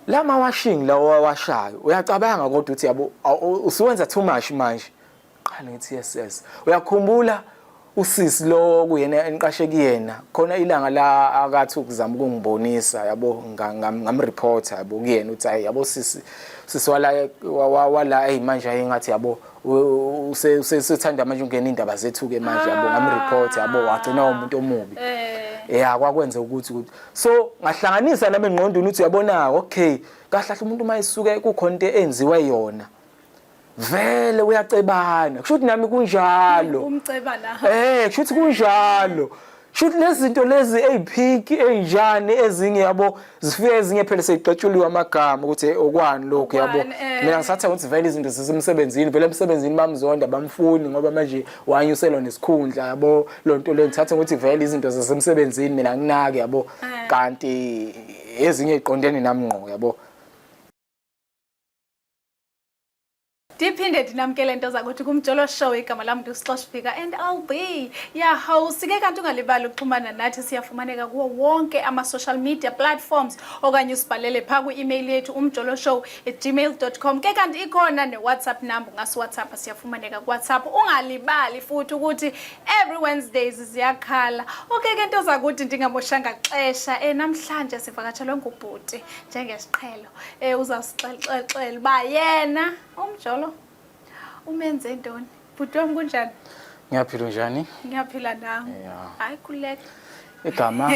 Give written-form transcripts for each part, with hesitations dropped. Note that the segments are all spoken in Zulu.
Lama washing lawo awashayo uyacabanga kodwa ukuthi yabo usuwenza too much manje. Qala ngithi yes yes. Uyakhumbula usisi lo kuyena eniqashe kuyena khona ilanga la akathi ukuzama ukungibonisa yabo ngamreporta yabo kuyena uthi hayi yabo sisi sisi wala wala hey manje ayingathi yabo usethanda manje ungena indaba zethu ke manje yabo ngamreport yabo wagcina umuntu omubi eh. Ya kwakwenza ukuthi ukuthi so ngahlanganisa nami engqondweni ukuthi uyabona okay kahle kahle umuntu uma esuke kukhona into enziwe yona vele uyacebana kusho ukuthi nami kunjalo umceba la eh kusho ukuthi kunjalo shuthi lezi zinto lezi eziphiki ezinjani ezinye yabo zifike ezinye phela seyixetshuliwe amagama ukuthi okwani lokhu yabo eh. Mina ngisathe ukuthi vele izinto zisemsebenzini vele emsebenzini bamzonda bamfuni ngoba manje wanyuselwa nesikhundla yabo lonto le ngithathe ukuthi vele izinto zasemsebenzini mina nginake yabo Eh. Kanti ezinye iqondene nami ngqo yabo. Ndiphinde ndinamkele nto zakuthi kuMjolo Show. Igama lam nguSixoshifika and I'll be your host. Ke kanti ungalibali ukuxhumana nathi, siyafumaneka kuwo wonke ama-social media platforms okanye usibhalele phaa kwi-email yethu umjoloshow@gmail.com. Ke kanti ikhona ne-WhatsApp number, ungasiWhatsApp, siyafumaneka kuWhatsApp. Ungalibali futhi ukuthi every Wednesdays ziyakhala. Okay ke nto zakuthi, ndingamoshanga xesha, namhlanje sivakatshelwe ngubhuti njengesiqhelo. Uzawusixexexela uba yena umjolo umenze ntoni. Bhuti wami, kunjani? Ngiyaphila, njani? Ngiyaphila nami. Hayi, khululeka. Igama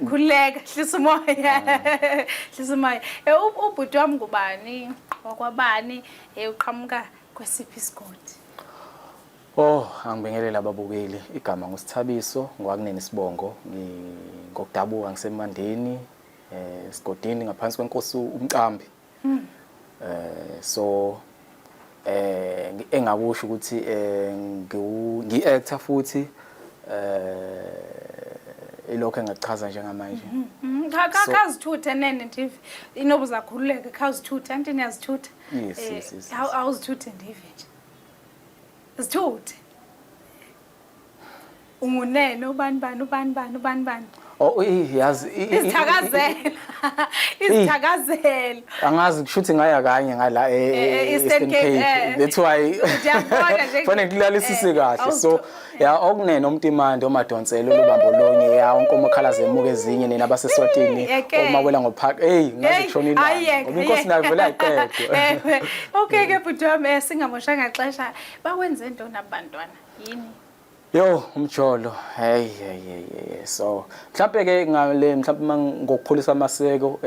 Khululeka, hlisa umoya, hlisa umoya. Ubhuti wami ngubani, wakwabani, uqhamuka kwesiphi isigodi? Oh, angibingelele ababukeli. Igama nguSithabiso, ngwakunene isibongo, ngokudabuka ngisemandeni, esigodini ngaphansi kwenkosi uMcambi. So engakusho ukuthi ngi-actor futhi ilokho engakuchaza njengamanje. Khawuzithuthe nene, ndive inoba uzakhululeka, khawuzithuthe. Anti niyazithutha? Yes. Yes. Awuzithuthe ndive nje, zithuthe. Ungunene ubani bani ubani bani ubani bani? Oh, yazi Izithakazelo, izithakazelo. Angazi, kushuthi ngaya kanye ngala e-Eastern e-Eastern Cape, Cape. That's why Ndiyakubona nje. fanele ngilalisise kahle. So ya, okunene umtimande omadonselo lubambo lonye ya unkomo khala zemuka ezinye nina abaseswatini Yeke. omawela ngophaka hey ngaze Hey, kushona ilanga ayeke, ngoba inkosi nayo vele ayiqedwe. Ewe. Okay ke bhuti wami, singamoshanga xesha. Bakwenze ntoni abantwana? Yini? Yo, umjolo. Hey hey hey hey. So mhlambe ke ngale mhlambe mangokukhulisa amaseko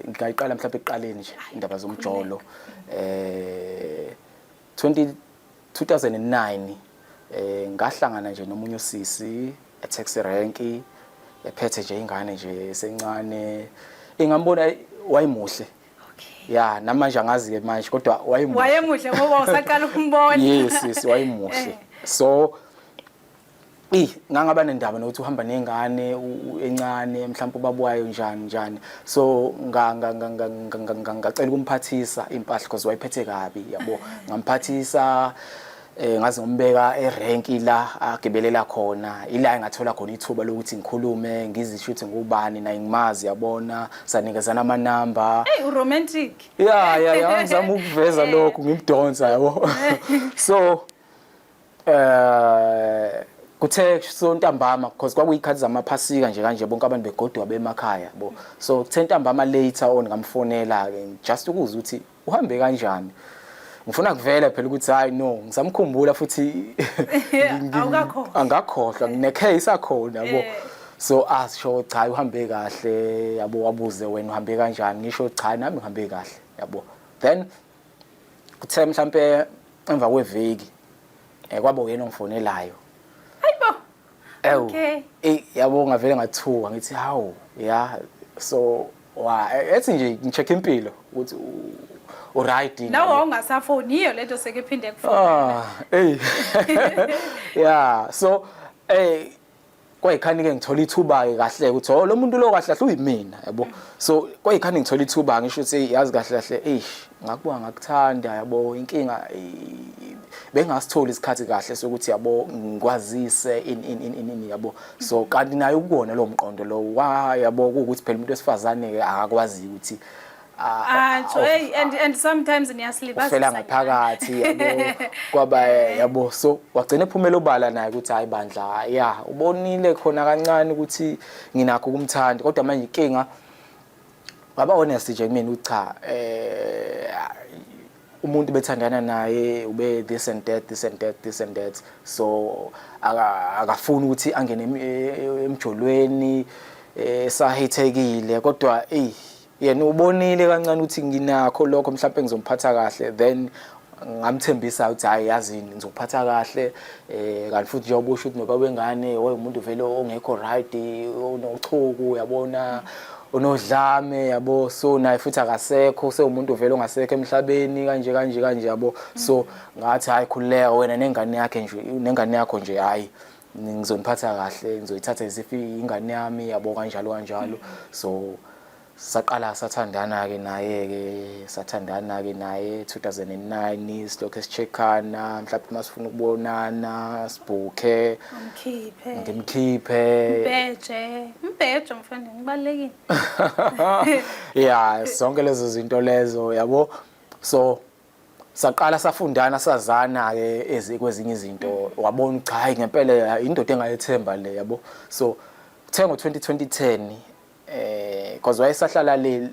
ngingayiqala mhlambe ekuqaleni nje indaba zomjolo. 20 2009 ngahlangana nje nomunye usisi e taxi rank ephethe nje ingane nje esencane. Ingambona wayimuhle. Ya, namanje angazi ke manje kodwa wayemuhle. Wayemuhle ngoba usaqala ukumbona. Yes, wayemuhle. So i ngangaba nendaba nokuthi uhamba nengane encane mhlawumbe ubaba wayo njani njani, so ngacela ukumphathisa impahla because wayiphethe kabi yabo. Ngamphathisa ngaze ngombeka erenki la agibelela khona, ila engathola khona ithuba lokuthi ngikhulume ngizisho ukuthi ngubani naye ngimazi yabona, sanikezana amanamba. Hey, uromantic. Ya, ngizama ukuveza lokhu ngimdonsa yabo. So kuthe so ntambama because kwakuyikhathi zamaphasika nje kanje bonke abantu begoduka bemakhaya yabo, so kuthe ntambama later on ngamfonela ke just ukuza ukuthi uhambe kanjani, ngifuna kuvela phela ukuthi hayi no ngisamkhumbula futhi Awukakhohlwa. Angakhohlwa, nginecase akhona yabo. So asho cha, uhambe kahle yabo, wabuze wena uhambe kanjani, ngisho cha, nami ngihambe kahle yabo. Then kuthe mhlambe emva kweviki kwaba uyena ongifonelayo. Hayibo. Ewu. Okay. Yabo ngavele ngathuka ngithi hawu ya, so wa ethi nje ngicheck impilo ukuthi u right yini. Nawe wawungasafoni, yiyo lento seke phinde kufona. Ah, hey. Yeah, so kwayikhani ke ngithola ithuba ke kahle ukuthi oh lo muntu lo kahle kahle uyimina yabo. So kwayikhani ngithola ithuba ngisho ukuthi yazi kahle kahle eish ngakubuka ngakuthanda yabo, inkinga bengasitholi isikhathi kahle sokuthi yabo ngikwazise in in in in yabo. So kanti naye ukubona lo mqondo lo wa yabo ukuthi phela umuntu wesifazane ke akakwazi ukuthi Atsho, hey, and sometimes niyasilibazisa. Ufela ngaphakathi, yabo, kwaba, yabo, so wagcina ephumela obala naye ukuthi hayi bandla, ya, ubonile khona kancane ukuthi nginakho ukumthanda, kodwa manje inkinga, waba honest nje kumina ukuthi cha, umuntu bethandana naye ube this and that, this and that, this and that, so akafuni ukuthi angene emjolweni sahithekile, kodwa ey, yena ubonile kancane ukuthi nginakho lokho, mhlawumbe ngizomphatha kahle. Then ngamthembisa ukuthi hayi, yazini, ngizokuphatha kahle, kanti futhi njengoba usho ukuthi noba wengane umuntu vele ongekho right, onochuku, yabona, onodlame, yabo, so naye futhi akasekho, sewumuntu vele ongasekho emhlabeni, kanje kanje kanje, yabo. So ngathi hayi, khululeka wena nengane yakhe nje, nengane yakho nje, hayi, ngizoniphatha kahle, ngizoyithatha isifi ingane yami, yabo, kanjalo kanjalo. So saqala sathandana ke naye ke, sathandana ke naye 2009, silokho sicheckana, mhlawumbe masifuna ukubonana sibhukhe. Umkhiphe. Ngimkhiphe. Mbheje. Mbheje mfana, ngibalekile. Yeah, zonke lezo zinto lezo, yabo. So saqala safundana, sazana ke kwezinye izinto, wabona cha, hayi, ngempela indoda engayethemba le, yabo. So kuthe ngo 2010, because wayesahlala le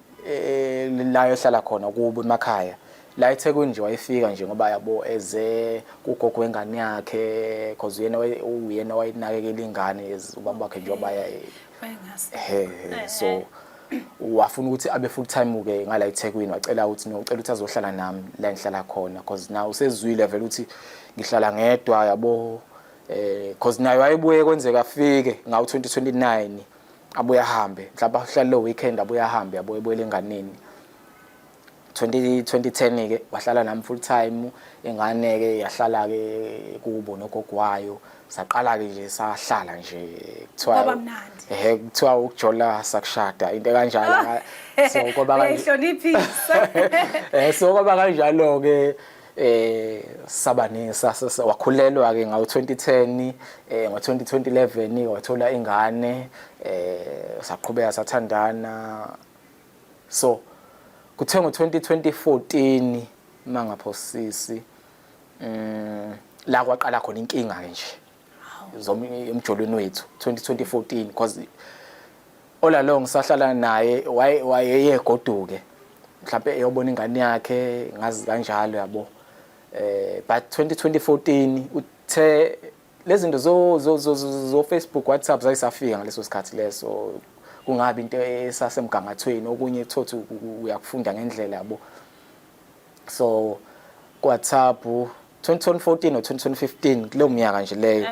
la ehlala khona kubo emakhaya la eThekwini nje, wayefika nje ngoba, yabo, eze kugogo wengane yakhe, because uyena uyena wayinakekela ingane ubaba wakhe njengoba ya Wayengase. He, so wafuna ukuthi abe full time ke ngala eThekwini, wacela ukuthi no, ucela ukuthi azohlala nami la engihlala khona, because now usezwile vele ukuthi ngihlala ngedwa, yabo, because naye wayebuye kwenzeka afike ngawo 2029, abuye ahambe, mhlawumbe ahlale lo weekend, abuye ahambe, yabo, ebuyele enganeni. 20 2010 ke wahlala nami full time, ingane ke yahlala ke kubo nogogo wayo. Saqala ke nje sahlala nje, kuthiwa Kwaba mnandi. Ehe, kuthiwa ukujola sakushada, into kanjalo, so kwaba kanje. Uyayihloniphisa. So kwaba kanjalo ke, saba ne wakhulelwa ke ngawo 2010, ngo 2011 wathola ingane, saqhubeka sathandana. So kuthe ngo 2014, mangaphosisi, la kwaqala khona inkinga ke nje emjolweni wethu 2014, because all along sahlala naye, wayeyegoduke mhlawumbe eyobona ingane yakhe, ngazi kanjalo, yabo, but 2014 uthe lezi zinto zo Facebook, WhatsApp zayisafika ngaleso sikhathi leso, kungabi into esasemgangathweni, okunye kuthothi uyakufunda ngendlela, yabo. So ku WhatsApp 2014 or 2015, kuleyo minyaka nje leyo,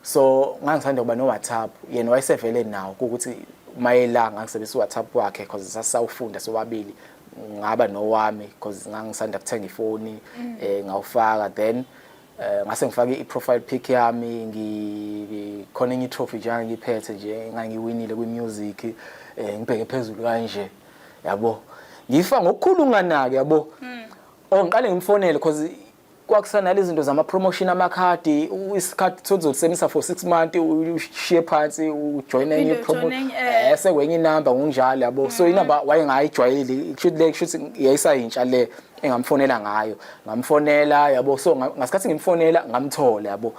so ngangisanda kuba no WhatsApp, yena wayesevele nawo, ukuthi mayela ngangisebenzisa uWhatsApp wakhe because sasawufunda sobabili, ngaba nowami because ngangisanda kuthenga ifoni, ngawufaka, then ngase ngifake i-profile pic yami, ngikhona enye trophy nje ngiphethe nje ngangiwinile kwi-music, ngibheke phezulu kanje, yabo, ngifa ngokukhulu unganaki, yabo. Oh, ngiqale ngimfonele because kwakusanale izinto zama-promotion, amakhadi, isikhathi sozokusebenzisa for 6 months, ushiye phansi, ujoyine enye Uphinde promo ujoyine enye. Sekwenye inamba ngokunjalo, yabo. So inamba wayengayijwayeli, kushuthi le, kushuthi yayisayintsha le engamfonela ngayo. Ngamfonela, yabo, so ngasikhathi ngimfonela ngamthola, yabo,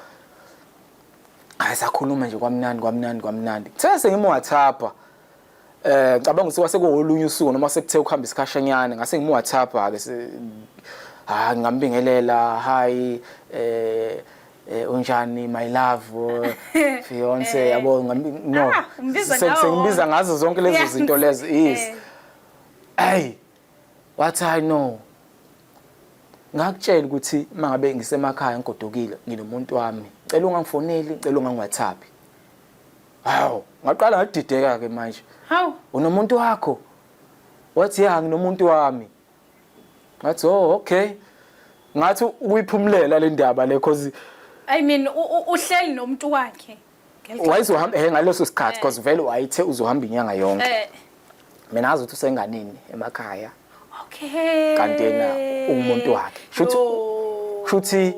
hayi, sakhuluma nje kwamnandi, kwamnandi, kwamnandi. Kuthe sengimu-WhatsApp, ngicabanga ukuthi kwase kuwolunye usuku noma sekuthe ukuhamba isikhashanyana, ngase ngimu-WhatsApp ke, ha, ngambingelela, "Hi, unjani my love, fiance?" Yabo, no. Ah, umbiza ngawo Sengimbiza wonke. ngazo zonke lezo zinto lezo, yes. Hey, wathi hayi no, ngakutshela ukuthi mangabe ngisemakhaya ngigodukile nginomuntu wami, cela ungangifoneli, cela ungangi-WhatsApp. Hawu, ngaqala ngadideka ke manje. Hawu. "Unomuntu wakho?" Wathi, "Ya, nginomuntu wami." Ngathi, "Oh, okay." Ngathi ukuyiphumulela le ndaba le cause I mean, uhleli nomuntu wakhe ngeli xesha. Wayezohamba ngaleso sikhathi cause vele wayethe uzohamba inyanga yonke. Mina ngazi ukuthi usenganini emakhaya. Kanti yena ungumuntu wakhe. Yo. Shuthi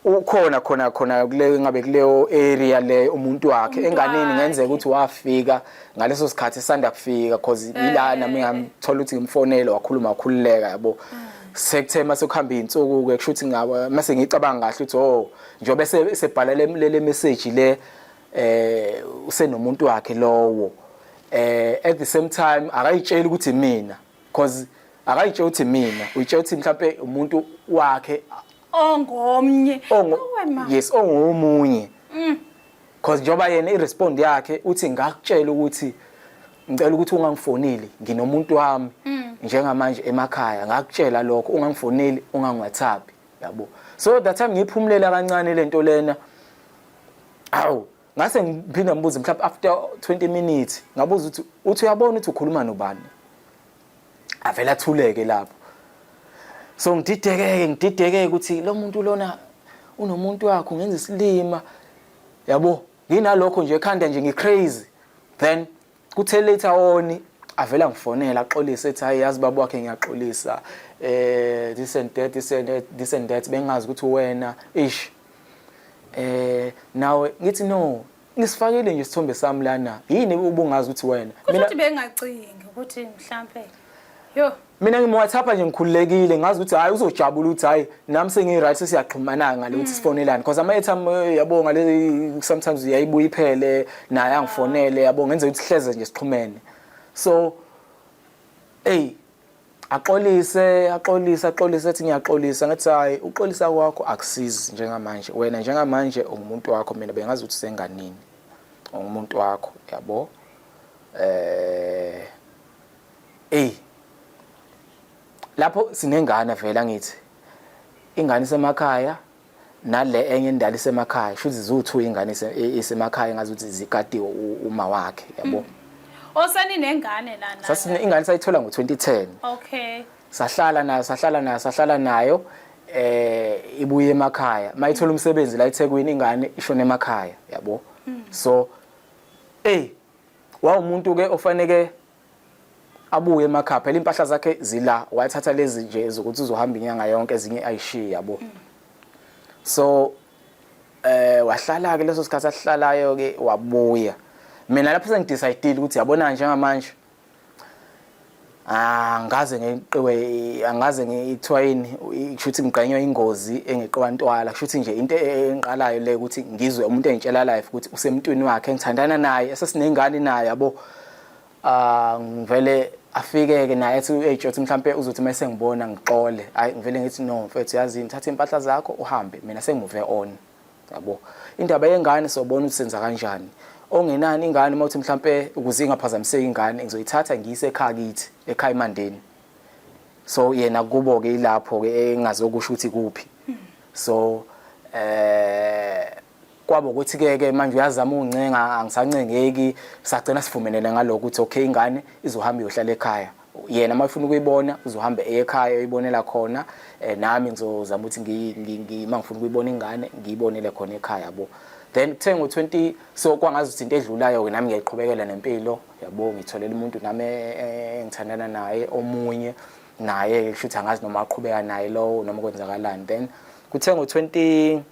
Ukhona khona khona kule ngabe kuleyo area le umuntu wakhe. Umuntu Enganeni ngenzeka wakhe. ukuthi wafika ngaleso sikhathi esanda kufika, cause ila nami ngamthola ukuthi ngimfonele, wakhuluma, wakhululeka, yabo. Sekuthe mase kuhamba izinsuku ke, kusho ukuthi ngaba mase ngicabanga kahle ukuthi, oh, njengoba sebhala le message le, usenomuntu wakhe lowo, at the same time akayitsheli ukuthi mina, cause akayitsheli ukuthi mina, uyitshela ukuthi mhlambe umuntu wakhe ongomnye. Ongo Awe ma. Yes, ongomunye, cause njengoba yena i-respond yakhe uthi, "Ngakutshela ukuthi ngicela ukuthi ungangifoneli, nginomuntu wami njengamanje emakhaya. Ngakutshela lokho, ungangifoneli, ungangi-WhatsApp," yabo. So that time ngiyiphumulela kancane lento lena. Awu, ngase ngiphinda ngibuze mhlawumbe after 20 minutes, ngabuza ukuthi, uthi uyabona ukuthi ukhuluma nobani? Avela athuleke lapho. So ngididekeke, ngididekeke ukuthi lo muntu lona unomuntu wakhe, ungenza isilima, yabo. Nginalokho nje ekhanda nje, ngi-crazy. Then kuthe later on avela ngifonela, axolise, ethi, "Hayi, yazi baba wakhe, ngiyaxolisa, this and that, this and that, this and that, bengazi ukuthi wena ish nawe." Ngithi, "No, ngisifakile nje isithombe sami lana, yini ubungazi ukuthi wena?" Kusho ukuthi bengacingi ukuthi mhlambe, yo. Mina ngim-WhatsApp nje ngikhululekile, ngazi ukuthi hayi, uzojabula ukuthi hayi, nami sengi-right, sesiyaxhumana ngale ukuthi sifonelane, because ama-airtime, yabo, ngale sometimes uyayibuya iphele, naye angifonele, yabo, ngenze ukuthi sihleze nje sixhumene. So ey, axolise, axolise, axolise, ethi, "Ngiyaxolisa." Ngathi, "Hayi, uxolisa kwakho akusizi njengamanje. Wena njengamanje ungumuntu wakho, mina bengazi ukuthi senganini, ungumuntu wakho," yabo. Ey, lapho sinengane vela, ngithi ingane isemakhaya, nale enye indala isemakhaya, shuthi ziwu2 ingane isemakhaya, ngazi ukuthi zigadiwe uma wakhe, yabo. Osaninengane lana? Sasine ingane, sayithola ngo2010. Sahlala nayo, sahlala nayo, sahlala nayo, ibuye emakhaya mayithola umsebenzi la eThekwini, ingane ishona emakhaya, yabo. So ey, wawumuntu ke ofaneke abuye emakhaya phela, impahla zakhe zila, wathatha lezi nje zokuthi uzohamba inyanga yonke, ezinye ayishiya, yabo. So wahlala ke leso sikhathi ahlalayo ke, wabuya. Mina lapho sengi-decide ukuthi, yabona, njengamanje angaze ngiqiwe, angaze ngithiwa yini, kusho ukuthi ngigqenywe ingozi engeqiwa ntwala, kusho ukuthi nje into engiqalayo le ukuthi ngizwe umuntu engitshela live ukuthi usemntwini wakhe engithandana naye, esesinengane naye, yabo. Ah, ngivele afike ke naye ethi eyitsho mhlambe uzothi mase ngibona ngixole. Hayi, ngivele ngithi, "No mfethu, yazini, thatha impahla zakho uhambe, mina sengi-move on, yabo. Indaba yengane sobona ukuthi senza kanjani. Ongenani ingane, mawuthi mhlambe ukuze ingaphazamiseki ingane, ngizoyithatha ngiyise ekhaya kithi, ekhaya eMandeni." So yena kubo ke ilapho ke, engazokusho ukuthi kuphi. So kwabo ukuthi ke ke manje uyazama uncenga, angisancengeki. Sagcina sivumelene ngalokho ukuthi okay, ingane izohamba iyohlala ekhaya, yena uma efuna ukuyibona uzohamba eye ekhaya uyibonela khona, nami ngizozama ukuthi uma ngifuna ukuyibona ingane ngiyibonele khona ekhaya, yabo. Then kuthe ngo-20, so kwangazi ukuthi into edlulayo-ke, nami ngiyayiqhubekela nempilo, yabo, ngitholela umuntu nami engithandana naye omunye naye, kusho ukuthi angazi noma aqhubeka naye lowo noma kwenzakalani. Then kuthe ngo-20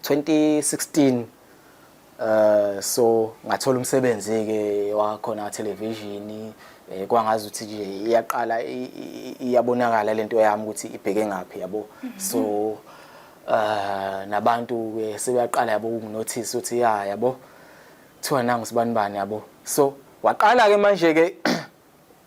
2016, so ngathola umsebenzi ke wakhona television, kwangazi ukuthi nje iyaqala iyabonakala lento yami ukuthi ibheke ngaphi, yabo. So nabantu ke sebeyaqala, yabo, ukungi-notice ukuthi ya, yabo, kuthiwa nangu sibani bani, yabo. So waqala ke manje ke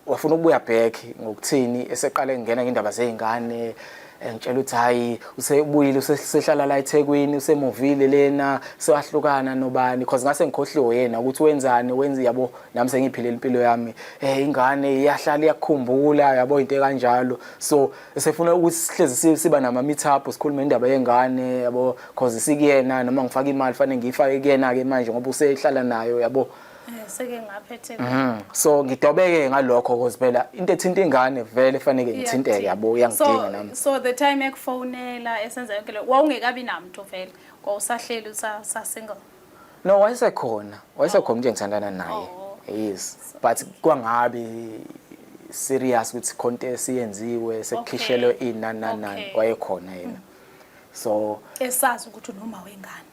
wafuna ukubuya back ngokuthini, eseqale ngena ngendaba zey'ngane, ngitshela ukuthi hayi, usebuyile, usehlala la eThekwini, usemovile lena, sewahlukana nobani, because ngase ngikhohliwe yena ukuthi wenzani, wenzi, yabo. Nami sengiphilela impilo yami, ingane iyahlala iyakukhumbula, yabo, into ekanjalo. So esefuna ukuthi sihlezi siba nama meet up, sikhulume indaba yengane, yabo, cause sikuyena, noma ngifaka imali fanele ngiyifake kuyena ke manje ngoba usehlala nayo, yabo. Seke ngaphethe. So ngidobeke ngalokho, cause phela into ethinta ingane vele fanele ngithinteke, yabo, iyangidinga nami. So the time ekufonela esenza yonke le, wawungekabi namntu vele, kwawusahleli usa single? No, wayesekhona, wayesekhona umuntu engithandana naye. Yes, but kwangabi serious ukuthi khonto esiyenziwe sekukhishelwe ini, nani nani nani. Wayekhona yena. So esazi ukuthi unoma wengane.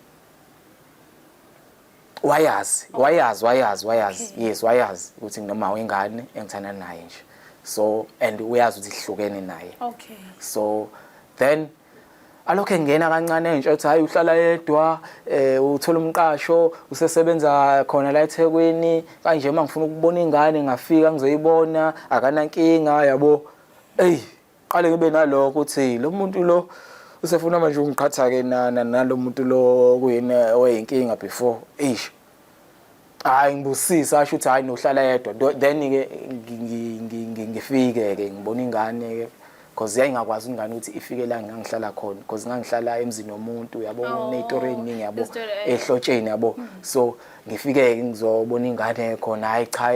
Wayazi, wayazi, wayazi, wayazi. Yes, wayazi ukuthi nginoma wengane engithandana naye nje. So and uyazi ukuthi sihlukene naye. So then alokho engena kancane entsha uthi hayi uhlala yedwa, uthola umqasho, usesebenza khona la eThekwini kanje, uma ngifuna ukubona ingane ngafika ngizoyibona, akanankinga yabo. Ey, qale ngibe nalokho ukuthi lo muntu lo usefuna manje ungiqhatha ke nalo muntu lo kuyini oyinkinga before. Eish, hayi ngibusisa, asho ukuthi hayi nohlala yedwa. Then ke ngifike ke ngibona ingane ke, because yayingakwazi ingane ukuthi ifike la ngangihlala khona, because ngangihlala emzini womuntu yabo, kuney'tori ey'ningi yabo, ehlotsheni yabo. So ngifike ke ngizobona ingane khona, hayi cha,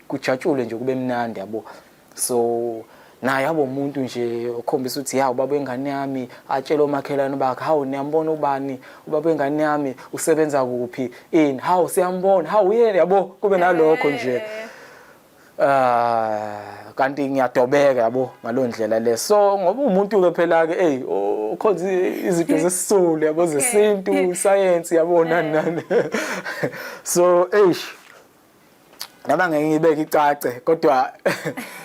kujatshule nje, kube mnandi yabo. So naye yabo umuntu nje okhombisa ukuthi ya ubaba wengane yami, atshele omakhelwane bakhe, hawu niyambona ubani, ubaba wengane yami usebenza kuphi ini, hawu siyambona, hawu uyena yabo, kube nalokho nje. Ah, kanti ngiyadobeka yabo ngaloo ndlela le. So ngoba umuntu ke phela ke, hey, ukhonza izinto zesisulu yabo, zesintu, science yabo, nani nani. So eish, noma ngeke ngibeke icace kodwa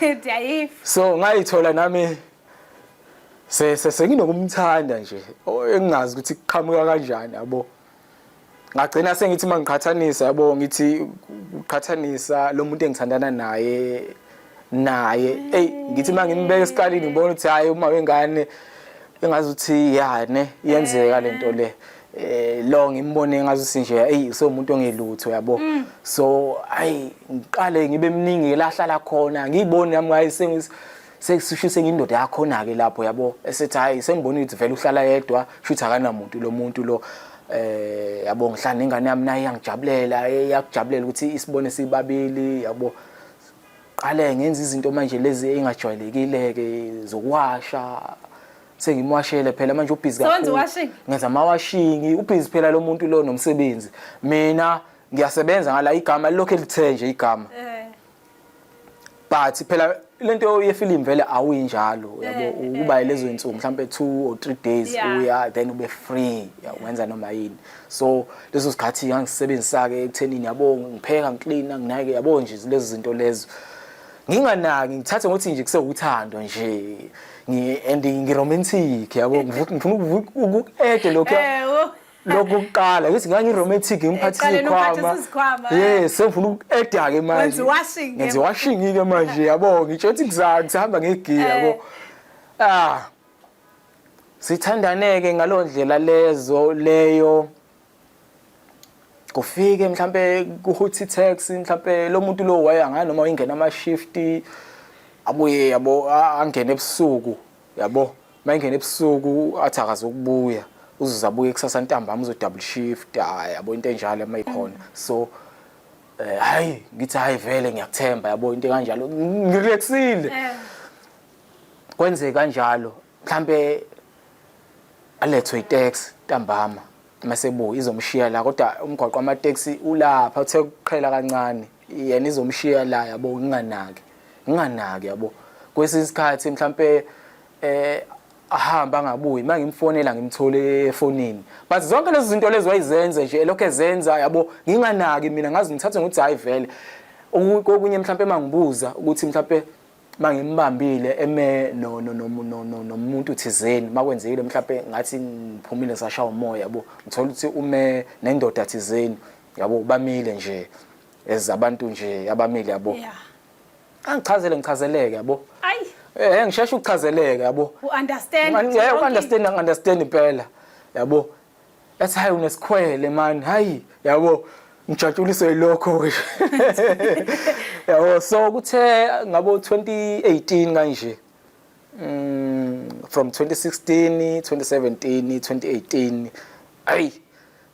Ndiyayiva. So ngayithola nami se senginokumthanda nje engingazi ukuthi kuqhamuka kanjani yabo. Ngagcina sengithi mangiqhathanisa yabo, ngithi uqhathanisa lo muntu engithandana naye, ey, ngithi mangimbeka esikalini ngibona ukuthi hayi, uma wengane engazuthi ya ne iyenzeka lento le, lo ngimbone ngazuthi nje ey usomuntu ongelutho yabo. So ayi ngiqale ngibe mningi la hlala khona, ngiyibone nami ngayi sekusho sengiyindoda yakhona ke lapho yabo. Esethi hayi sengibona ukuthi vele uhlala yedwa, shuthi akanamuntu lo muntu lo, yabo, ngihlala nengane yami naye iyangijabulela, iyakujabulela ukuthi isibone sibabili yabo. Qale ngenza izinto manje lezi engajwayelekile ke zokuwasha, sengimwashele phela manje, ubhizi. So wenza washing? Ngenza ama-washing. Ubhizi phela lo muntu lo nomsebenzi, mina ngiyasebenza ngala, igama lilokhu elithe nje igama. But phela lento yefilimu vele awuyinjalo yabo, ukuba lezo insuku mhlambe 2 or 3 days uya, then ube free wenza noma yini. So leso sikhathi ngangisebenzisa ke ekuthenini yabo ngipheka, ngiklina, nginake yabo nje lezo zinto lezo, nginganaki, ngithathe ngokuthi nje kusewuthando nje, and ngiromantic yabo, ngifuna uku-add lokho lokhu kuqala ngithi ngangiromantic, ngiphathisa Ekuqaleni izikhwama. uphathisa izikhwama, eh. Yes, sengifuna uku-add ke manje. Wenza i-washing ke. Ngenza i-washing ke manje yabo, ngitsho ukuthi kusahamba ngegiya yabo. Ah, sithandane ke ngaloo ndlela lezo leyo, kufike mhlambe kuhuthi taxi, mhlambe lo muntu lo waya ngayo noma ingena ama shift, abuye yabo, angene ebusuku yabo. Mayingena ebusuku athi akazokubuya, uzoze abuye kusasa ntambama, uzo double shift, hayi yabo, into enjalo mayikhona. So hayi ngithi hayi vele ngiyakuthemba yabo, into kanjalo, ngirelaxile. Kwenzeka kanjalo, mhlambe alethwe itaxi ntambama, masebuya izomshiya la, kodwa umgwaqo wamateksi ulapha uthe kuqhela kancane, yena izomshiya la yabo, nginganaki, nginganaki yabo. Kwesinye isikhathi mhlambe ahamba angabuyi, mangimfonela ngimthole efonini, but zonke lezi zinto lezi wayizenze nje, elokhu ezenza yabo, nginganaki mina, ngazi ngithathe ngokuthi hayi vele. Kokunye mhlambe mangibuza ukuthi mhlambe mangimbambile eme no no no no no nomuntu thizeni, makwenzekile mhlambe ngathi ngiphumile sashaya umoya yabo, ngithola ukuthi ume nendoda thizeni yabo, bamile nje as abantu nje abamile yabo. Angichazele, ngichazeleke yabo. Ayi. Ngisheshe ukuchazeleka yabo. U-understand. Yeah, u-understand, ngi-understand impela yabo. Yathi hayi unesikhwele man, hayi yabo, ngijatshuliswe yilokho yabo. So kuthe ngabo 2018 kanje, from 2016, 2017, 2018, ayi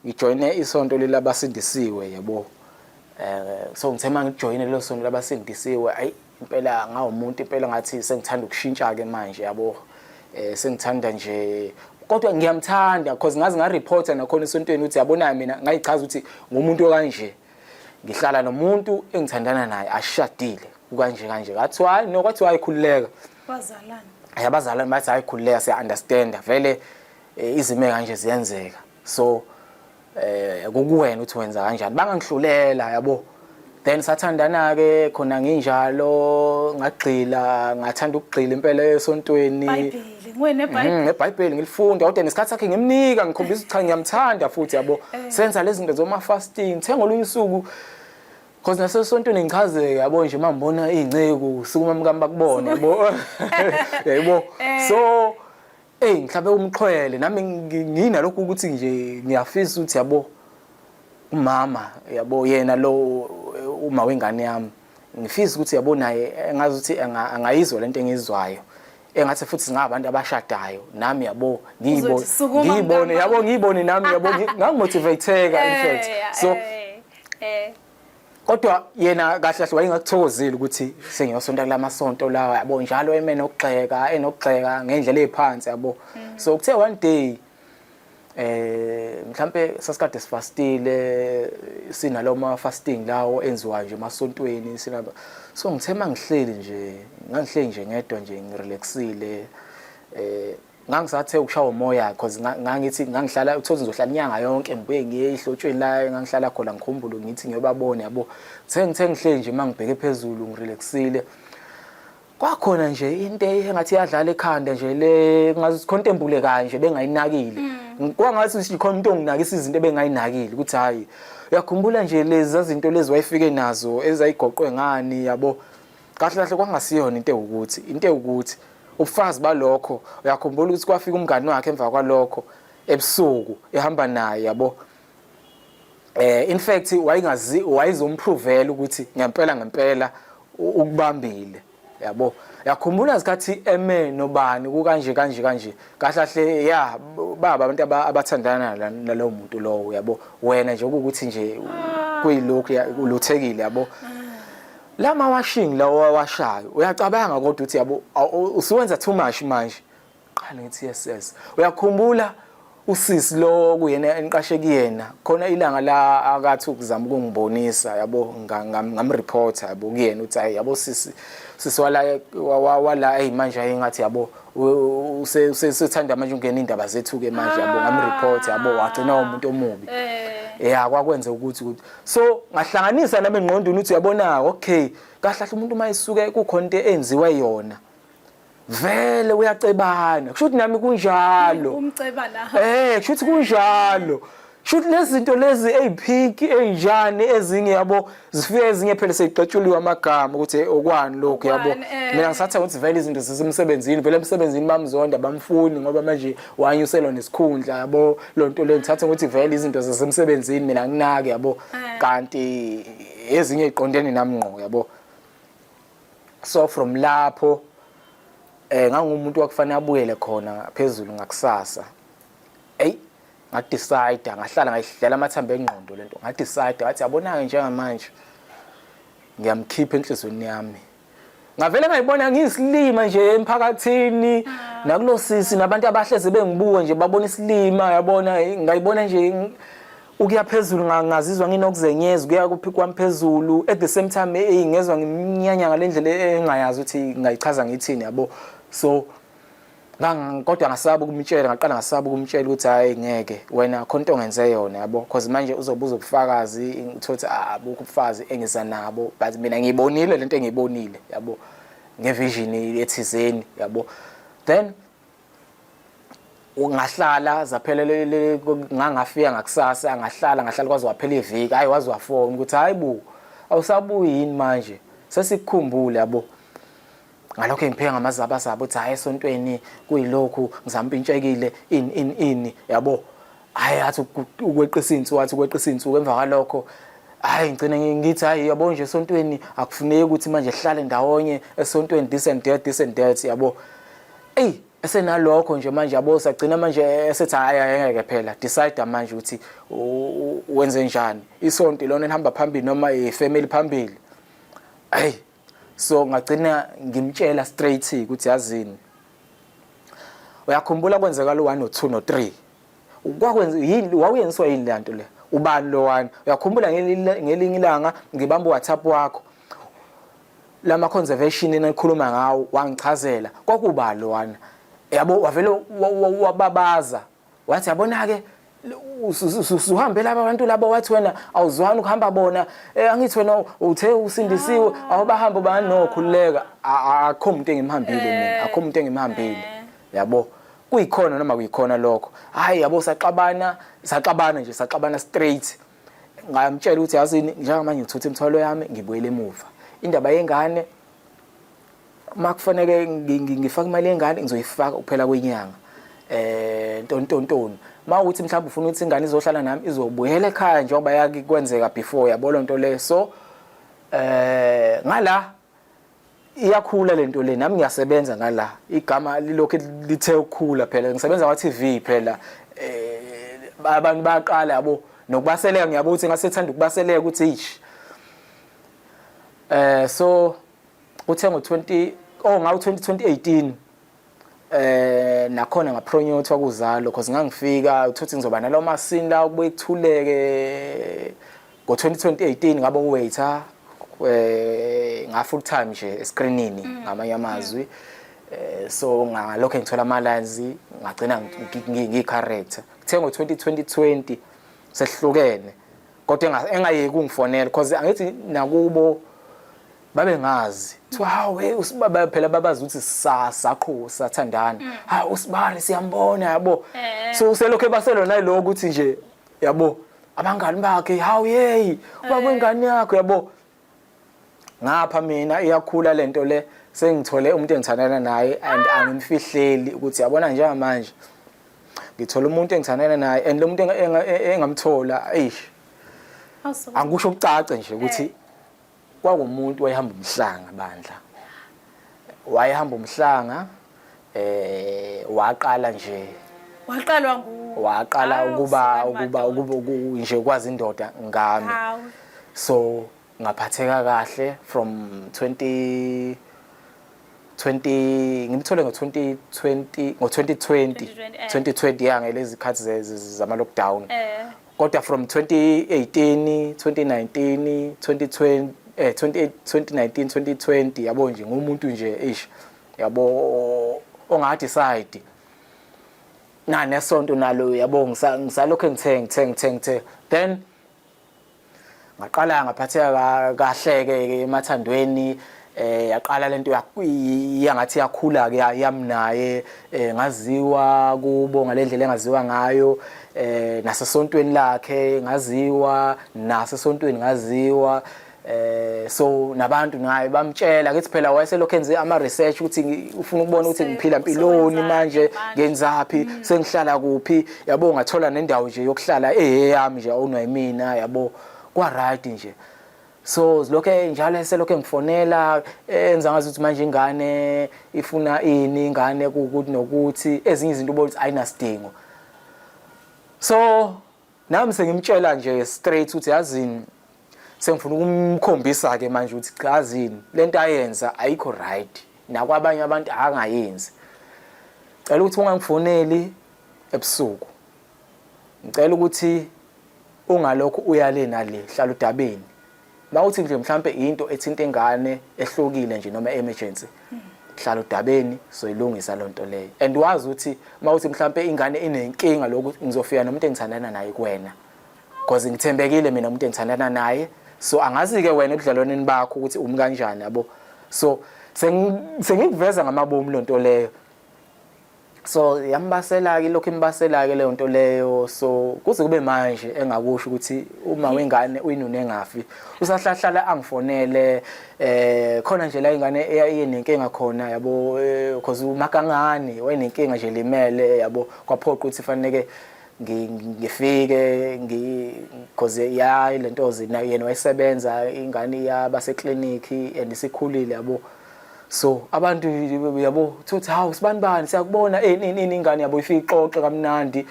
ngijoyine isonto lelabasindisiwe yabo. So ngithe mangijoyine lelo sonto labasindisiwe, ayi impela ngawumuntu impela ngathi sengithanda ukushintsha ke manje yabo. Sengithanda nje kodwa ngiyamthanda, because ngazi ngareporta nakhona esontweni ukuthi yabona mina ngayichaza ukuthi ngumuntu okanje, ngihlala nomuntu engithandana naye ashadile, kukanje kanje. Ngathiwa hayi no, kwathiwa hayi khululeka. Bazalana. Abazalwane bathi hayi khululeka, siya understand vele. Izimo kanje ziyenzeka, so kukuwena ukuthi wenza kanjani. Bangangihlulela, yabo. Then sathandana ke khona nginjalo, ngagxila, ngathanda ukugxila impela esontweni. Bhayibheli nguwe neBhayibheli. Nebhayibheli ngilifunda, kodwa nesikhathi sakhe ngimnika, ngikhombisa ukuthi cha, ngiyamthanda futhi, yabo. Senza lezi zinto zoma fasting, thenga olunye usuku, 'cause nasesontweni ngichazeke, yabo, nje uma ngibona iy'nceku, sukuma mkami, bakubone, yabo, yabo. So ey, ngihlabe umxhwele nami, nginalokhu ukuthi nje ngiyafisa ukuthi, yabo, umama, yabo, yena lo uma wengane yami, ngifisa ukuthi, yabo, naye engazi ukuthi angayizwa lento engizwayo, engathi futhi singabantu abashadayo nami, yabo, ngiyibo Uzothi, "Sukuma, ngiyibone, mntana." Yabo, ngiyibone nami, yabo, ngangimotivateka in fact. So kodwa yena kahle kahle wayengakuthokozeli ukuthi sengiyosonta kulamasonto lawa, yabo, njalo eme nokugxeka, enokugxeka ngendlela eziphansi, yabo. So kuthe one day, mhlambe sasikade sifastile, sinalo ma fasting lawo enziwa nje emasontweni sinaba. So ngithe mangihleli nje, ngangihleli nje ngedwa nje, ngirelaxile, ngangisathe ukushawa umoya, because ngangithi ngangihlala, uthothi ngizohlala inyanga yonke, ngibuye ngiye ehlotshweni la engangihlala khona, ngikhumbule ngithi ngiyobabona, yabo. Ngithe ngihleli nje, mangibheke phezulu, ngirelaxile, kwakhona nje into engathi iyadlala ekhanda nje le, ngazi khona into embule kanje bengayinakile. Kwangathi nje khona umuntu onginakisa izinto ebengayinakile, ukuthi hayi, uyakhumbula nje lezi zinto lezi wayefike nazo ezayigoqwe ngani, yabo. Kahle kahle kwangasiyona into ewukuthi, into ewukuthi ubufakazi balokho, uyakhumbula ukuthi kwafika umngani wakhe emva kwalokho ebusuku, ehamba naye, yabo. In fact wayingazi, wayezomprovela ukuthi ngempela ngempela ukubambile, yabo. Yakhumbula isikhathi eme nobani kukanje kanje kanje. Kahle kahle ya baba abantu abathandana nalowo muntu lowo, yabo. Wena nje ukuthi nje kuyilokhu uluthekile, yabo, lama washing lawo awashayo, uyacabanga kodwa ukuthi, yabo, usuwenza too much manje. Qala ngithi yes, uyakhumbula usisi lo kuyena eniqashe kuyena khona ilanga la akathi ukuzama ukungibonisa, yabo, ngamreporta, yabo, kuyena ukuthi hayi, yabo, sisi, sisi wala wala, hey, manje ayingathi, yabo, usethanda manje ungena indaba zethu ke manje, yabo. Ngamreport, yabo, wagcina umuntu omubi. Ya, kwakwenza ukuthi so ngahlanganisa nami engqondweni ukuthi, uyabona, okay, kahle kahle umuntu uma esuke kukhona into enziwe yona, vele uyacebana. Kusho ukuthi nami kunjalo. Umceba la. Kusho ukuthi kunjalo. Kusho ukuthi lezi zinto lezi eziphiki ezinjani ezinye, yabo, zifike ezinye phela seyixetshuliwe amagama ukuthi okwani lokhu, yabo. Okwani. Mina ngisatha ukuthi vele izinto zisemsebenzini, vele emsebenzini bamzonda, bamfuni ngoba manje wanyuselwa nesikhundla, yabo. Lonto le ngithatha ukuthi vele izinto zasemsebenzini, mina nginake, yabo. Kanti ezinye iqondene nami ngqo, yabo. So from lapho ngangumuntu wakufanele abuyele khona phezulu ngakusasa. Ey, ngadecide, ngahlala, ngayihlela amathambo engqondo lento, ngadecide, ngathi, yabona ke, njengamanje ngiyamkhipha enhlizweni yami. Ngavele ngayibona ngiyisilima nje emphakathini nakulosisi nabantu abahleze bengibuka nje, babona isilima, yabona. Ngayibona nje ukuya phezulu, ngazizwa nginokuzenyeza ukuya kuphi kwami phezulu. At the same time, hey, ngezwa ngimnyanya ngalendlela engayazi ukuthi ngayichaza ngithini, yabo. So kodwa ngasaba ukumtshela, ngaqala ngasaba ukumtshela ukuthi hayi, ngeke wena, khona into ongenze yona, yabo, because manje uzobuza ubufakazi, ngithola ukuthi abukho ubufakazi engiza nabo, but mina ngiyibonile lento engiyibonile, yabo, ngevision ethizeni, yabo. Then ngahlala, zaphela ngangafika ngakusasa, ngahlala, ngahlala kwaze waphela iviki. Hayi, waze wafona ukuthi hayi bo, awusabuyi yini manje, sesikukhumbule, yabo. Ngalokho ngipheka ngamazabazaba ukuthi hayi, esontweni kuyilokhu ngisampintshekile, ini ini ini, yabo. Hayi, athi ukweqisa insuku, athi ukweqisa insuku. Emva kwalokho, hayi, ngigcine ngithi hayi, yabo nje, esontweni akufuneki ukuthi manje sihlale ndawonye esontweni, this and that, this and that, yabo. Ey, esenalokho nje manje, yabo, sagcina manje esethi hayi, angeke phela, decide manje ukuthi wenze njani, isonto lona elihamba phambili noma ifamily phambili. Hey, so ngagcina ngimtshela straight ukuthi, yazini, uyakhumbula kwenzeka lo 1 no 2 no 3, kwakwenza yini, wawuyenziswa yini le nto le, ubani lo wani? Uyakhumbula ngelinye ilanga ngibamba uWhatsApp wakho, lama conservation enikhuluma ngawo, wangichazela kwakuba lo wana, yabo. Wavele wababaza. Wathi yabona ke, usuhambe laba abantu labo, wathi wena awuzwani ukuhamba bona, angithi wena uthe usindisiwe, awubahambe banokhululeka. Akho umuntu engimhambile mina, akho umuntu engimhambile, yabo. Kuyikhona noma kuyikhona lokho, hayi yabo, saxabana, saxabana nje, saxabana straight. Ngamtshela ukuthi yazini, njengamanje ngithutha imithwalo yami, ngibuyele emuva. Indaba yengane, uma kufanele ngifake imali yengane, ngizoyifaka kuphela kwenyanga, ntontontoni. Uma ukuthi mhlawumbe ufuna ukuthi ingane izohlala nami, izobuyela ekhaya njengoba yake kwenzeka before, yabo lonto le. So ngala iyakhula lento le, nami ngiyasebenza ngala, igama lilokhu lithe ukukhula phela, ngisebenza kwa TV phela, abantu bayaqala, yabo, nokubaseleka. Ngiyabo ukuthi ngasethanda ukubaseleka ukuthi ish. So kuthe ngo-20, oh, ngawo 2018, nakhona ngapromotwa kuzalo, because ngangifika uthuthi ngizoba nalawo masini la ukubuye kuthuleke. Ngo-2018 ngabe uwaiter, nga full time nje escreenini, ngamanye amazwi. So ngalokho ngithola ama lines, ngagcina ngiyi-character. Kuthe ngo-2020 sehlukene, kodwa engayeki ungifonela, because angithi nakubo babengazi. Kuthiwa hawu, hey, usibaba phela, babazi ukuthi saqhu sathandana, hawu, usibari siyambona, yabo. So uselokhu ebaselwa naloko ukuthi nje, yabo, abangani bakhe, hawu, hey, ubaba wengane yakho, yabo. Ngapha mina iyakhula lento le, sengithole umuntu engithandana naye and angimfihleli ukuthi yabona, njengamanje ngithola umuntu engithandana naye, and lo muntu engamthola, eish, angikusho kucace nje ukuthi kwakumuntu wayehamba umhlanga bandla, wayehamba umhlanga, waqala nje. Waqalwa ngu Waqala Hawu, ukuba sibani ukuba madoda. ukuba nje kwazi indoda ngami. Hawu. So ngaphatheka kahle from 20 20, ngimthole ngo-2020, ngo-2020. 2020. 2020, ya, ngelezi khathi zama lockdown. Kodwa from 2018, 2019, 2020, 28, 2019, 2020, yabo nje, ngumuntu nje, eish, yabo, onga-decide na nesonto nalo, yabo, ngisalokho ngithe then ngaqala ngaphatheka kahle ke emathandweni. Yaqala lento yangathi yakhula ke yamnaye, ngaziwa kubo ngalendlela engaziwa ngayo, nasesontweni lakhe ngaziwa, nasesontweni ngaziwa. So nabantu naye bamtshela ngithi phela wayeselokhu enze ama research ukuthi ufuna ukubona ukuthi ngiphila mpiloni usewenzani manje, manje? Ngenzaphi, sengihlala kuphi, yabo. Ngathola nendawo nje yokuhlala eyami nje, ownwa yimina, yabo, kwa right nje. So lokho njalo selokho engifonela, enza ngazi ukuthi manje ingane ifuna ini, ingane kukuthi nokuthi ezinye izinto ubona ukuthi ayinasidingo. So nami sengimtshela nje straight ukuthi yazini, sengifuna ukumkhombisa ke manje ukuthi cha, yazini, lento ayenza ayikho right, nakwabanye abantu angayenzi. Cela ukuthi ungangifoneli ebusuku, ngicela ukuthi ungalokhu uyale nale, hlala udabeni. Mawuthi nje mhlambe into ethinta ingane ehlukile nje noma emergency, hlala udabeni, soyilungisa lonto leyo. And wazi ukuthi mawuthi mhlambe ingane inenkinga, lokhu ngizofika nomuntu engithandana naye kuwena, because ngithembekile mina umuntu engithandana naye. So angazi ke wena ebudlelwaneni bakho ukuthi umi kanjani, yabo. So sengikuveza ngamabomu lonto leyo. So yambasela ke lokho, imbasela ke leyo nto leyo. So kuze kube manje engakusho ukuthi uma wengane uyinunu engafi, usahlahlala angifonele, khona nje la ingane eyayenenkinga khona, yabo, because umakangani wayenenkinga nje limele, yabo, kwaphoqa ukuthi fanele ngifike because ya lento yena wayesebenza, ingane yaba seclinic and isikhulile, yabo. So abantu, yabo, thuthi hawu, sibani bani, siyakubona, ini ini, ingane, yabo, ifike ixoxe kamnandi,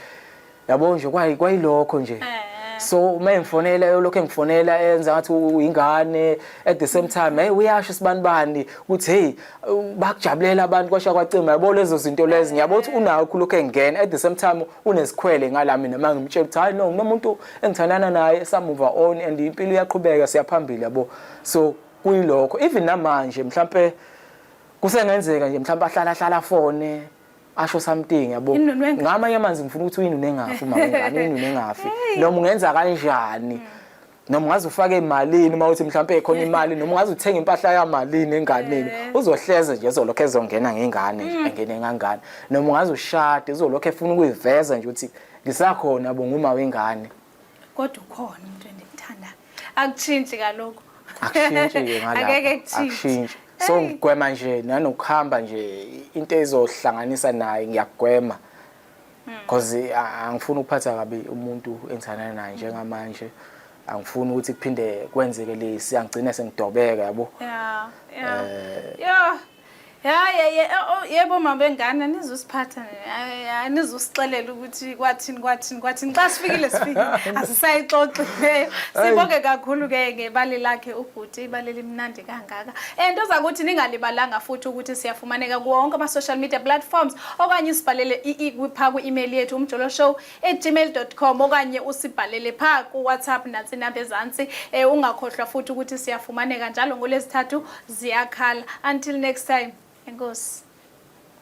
yabo nje, kwayilokho nje. So uma engifonela, lokho engifonela enza ngathi uyingane, at the same time, hey, uyasho sibani bani ukuthi hey, bakujabulela abantu, kwasha kwacima, yabo, lezo zinto lezi. Ngiyabona ukuthi unawo lokho engena, at the same time unesikhwele ngala. Mina mangimtshela ukuthi hayi no, kunomuntu engithandana naye, sa-move on and impilo iyaqhubeka, siyaphambili, yabo. So kuyilokho, even namanje mhlambe kusengenzeka nje mhlambe ahlala hlala fone. Asho something, yabo. Inunu engafi. Ngamanye amanzi ngifuna ukuthi uyinunu engafi uma wengane, uyinunu engafi. Noma ungenza kanjani, noma ungaze ufake emalini uma uthi mhlawumbe khona imali, noma ungaze uthenge impahla yamalini enganeni, uzohleze nje, ezolokhu ezongena ngengane nje, engene ngangane. Noma ungaze ushade, uzolokhu efuna ukuyiveza nje ukuthi ngisakhona bo nguma wengane. Kodwa ukhona umuntu endimthanda, akushintshi kaloku. Akushintshi-ke ngalapho. Angeke kutshintshe. Akushintshi. So ngigwema nje nanokuhamba nje into ezohlanganisa naye, ngiyakugwema because angifuni ukuphatha kabi umuntu engithandana naye njengamanje. Angifuni ukuthi kuphinde kwenzeke lesi, angigcine sengidobeka, yabo. Ya, yebo mama bengane, nizosiphatha, nizosixelela ukuthi kwathini, kwathini, kwathini. Xa sifikile, sifikile, asisayixoxi leyo. Sibonge kakhulu ke ngebali lakhe ubhuti, ibali limnandi kangaka. And ozakuthi ningalibalanga futhi ukuthi siyafumaneka kuwo wonke ama-social media platforms, okanye usibhalele phaa kwi-email yethu, umjoloshow@gmail.com, okanye usibhalele phaa ku-WhatsApp, nantsi inamba ezantsi. Ungakhohlwa futhi ukuthi siyafumaneka njalo ngoLwezithathu ziyakhala. Until next time, enkosi.